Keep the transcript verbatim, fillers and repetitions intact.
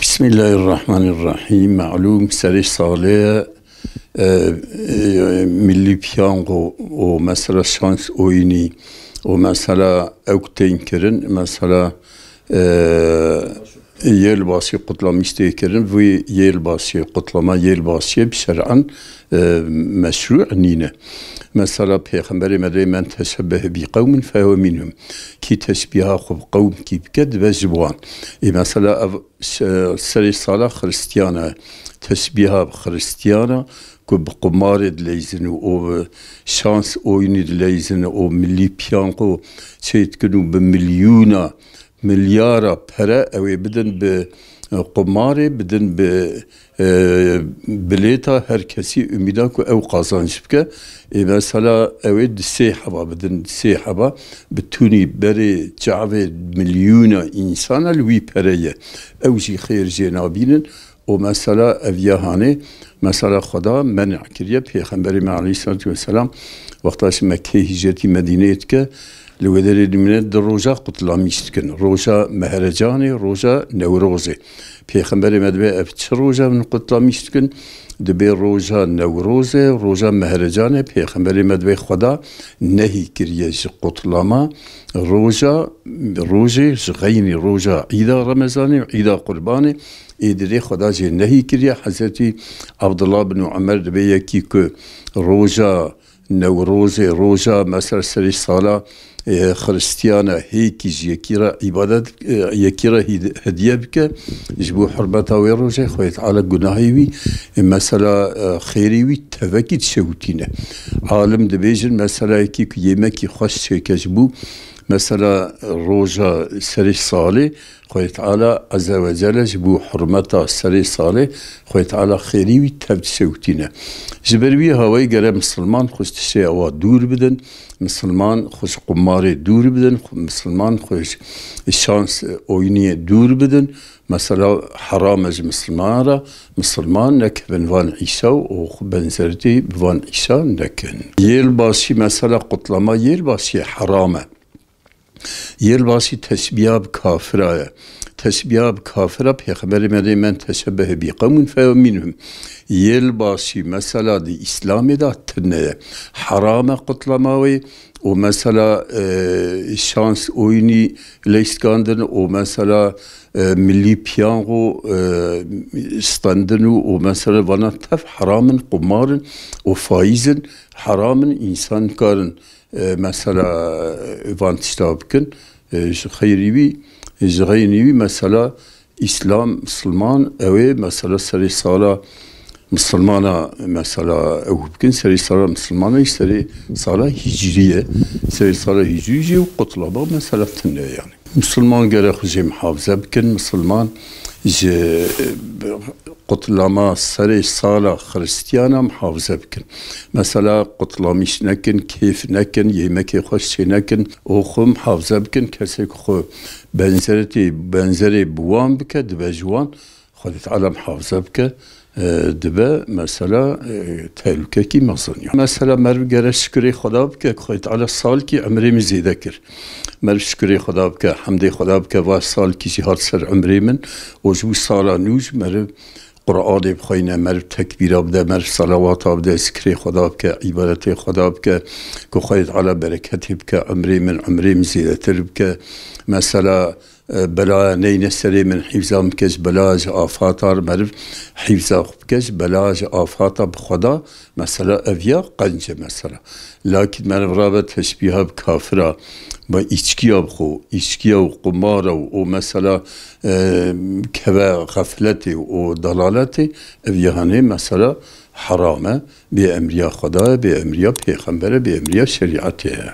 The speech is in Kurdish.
Bismillahirrahmanirrahim. Malûm, serê salê, e, e, milli piyango û mesela şans oyunî û mesela ew tên kirin, mesela, e, yêlbasî qutlamîş tê kirin, vî yêlbasî, qutlama yêlbasî bi şer'an, e, meşrû nîne. Mesela Pêxemberê me dê men teşebbehe bi qewmin fehuve minhum. Kî teşbîha xwe bi qewmkî bike, dibe ji wan. Ê mesela ev se-, serê sala Xiristiyana, teşbîha bi Xiristiyana ku bi qumarê dileyzin û, û bi şans oyunî dileyzin û milli piyango çêdikin û bi milyûna, milyara pere ew ê bidin bi, e, qumarê, bidin bi, e, bilêta, her kesî umîda ku ew qazanc bike. Ê mesela ew ê di sê heba bidin, di sê heba bi tûnî berê çavê milyûna însana li wî pere ye. Ew jî xêr jê nabînin. Û mesela ev ya hanê, mesela Xweda men'a kiriye. Pêxemberê me aleyhissalatu vesselam wexta ji Mekkeyê hicretî Medîneyê dike, li wê derê dimîne du roja qutlamîş dikin. Roja Mehrecanê, roja Newrozê. Pêxemberê me dibê ev çi roja min qutlamîş dikin? Dibê roja Newrozê, roja Mehrecanê. Pêxemberê me dibê Xweda nehî kiriye ji qutlama roja, rojê ji xeynî roja Îda Remezanê û Îda Qurbanê. Ê dirê Xweda jê nehî kiriye. Hezretî Abdullah bin Umer dibê yekî ku roja Newrozê, roja mesela serê sala, e, Xiristiyana hêkî ji yekî re îbadet, e, yekî re hîd-, hediye bike, ji bo hurmeta wê rojê Xwedê Teala gunahê wî, e, mesela, e, xêrê wî tevekî dişewitîne. Alim dibêjin, mesela yekî ku yêmekî xweş çêke ji bo, mesela roja serê salê, Xwedê Teala Azze ve Celle ji bo hurmeta serê salê, Xwedê Teala xêrî wî tev dişewitîne. Ji ber wî hawayî gere misilman xwe ji tiştê ewa dûr bidin, misilman xwe ji qumarê dûr bidin, xwe, misilman xwe ji şans, e, oyuniyê dûr bidin. Mesela heram e ji misilmana re, misilman nekevin van îşa û xwe benzeretî bi van îşa nekin. Yêlbasî, mesela qutlama yêlbasî heram e. Yêlbasî teşbîha bi kafira ye. Teşbîha bi kafira, Pêxemberê me dê, "Men teşebbehe bi qewmin fehuve minhum." Yêlbasî mesela di Îslamê de tune ye. Heram e qutlama wê û mesela, e, şans oyunî leyskandin û mesela, e, milli piyango, e, stendin û, û mesela vana tev heram in, qumar in û faîz in, heram in, însan karin e, mesela, e, van tişta bikin, e, ji xeyrî wî, ji xeynî wî, mesela, Îslam, misilman, ew ê, mesela, serê sala misilmana, mesela, ew bikin, serê sala misilmana, serê sala hicrî ye. Serê sala hicrî jî û qutlama, mesela, tune yani. Misilman gere xwe jê mihafize bikin, misilman ji, e, qutlama serê sala Xiristiyana mihafize bikin. Mesela, qutlamîş nekin, kêf nekin, yêmekê xweş çê nekin û xwe mihafize bikin. Kesê ku xwe benzeretê, benzerê bi wan bike, dibe ji wan, Xwedê Teala mihafize bike, e, dibe, mesela, e, tehlukekî mezin ya. Mesela, meriv gere şikurê Xweda bike ku Xwedê Teala salkî emrê min zêde kir. Meriv şikurê Xweda bike, hemdê Xweda bike, va salkî jî hat ser emrê min û ji bo sala nû jî meriv Qur'anê bixweyne, meriv tekbîra bide, meriv selawata bide, zikrê Xweda bike, îbadetê Xweda bike, ku Xwedê Teala bereketê bike, emrê min, emrê min zêdetir bike. Mesela, e, belaya neyne serê min, hîfza min bike ji belaya, ji afata, meriv hîfza xwe bike ji belaya, ji afata bi Xweda. Mesela ev ya qenc e mesela. Lakîn meriv rabe teşbîha bi kafira, bi îçkiya bixwe, îçkiya û qumara û, û mesela, e, keve xefletê û dalaletê, ev ya hanê mesela heram e, bê emriya Xweda ye, bê emriya pêxember e, bê emriya şerîetê ye.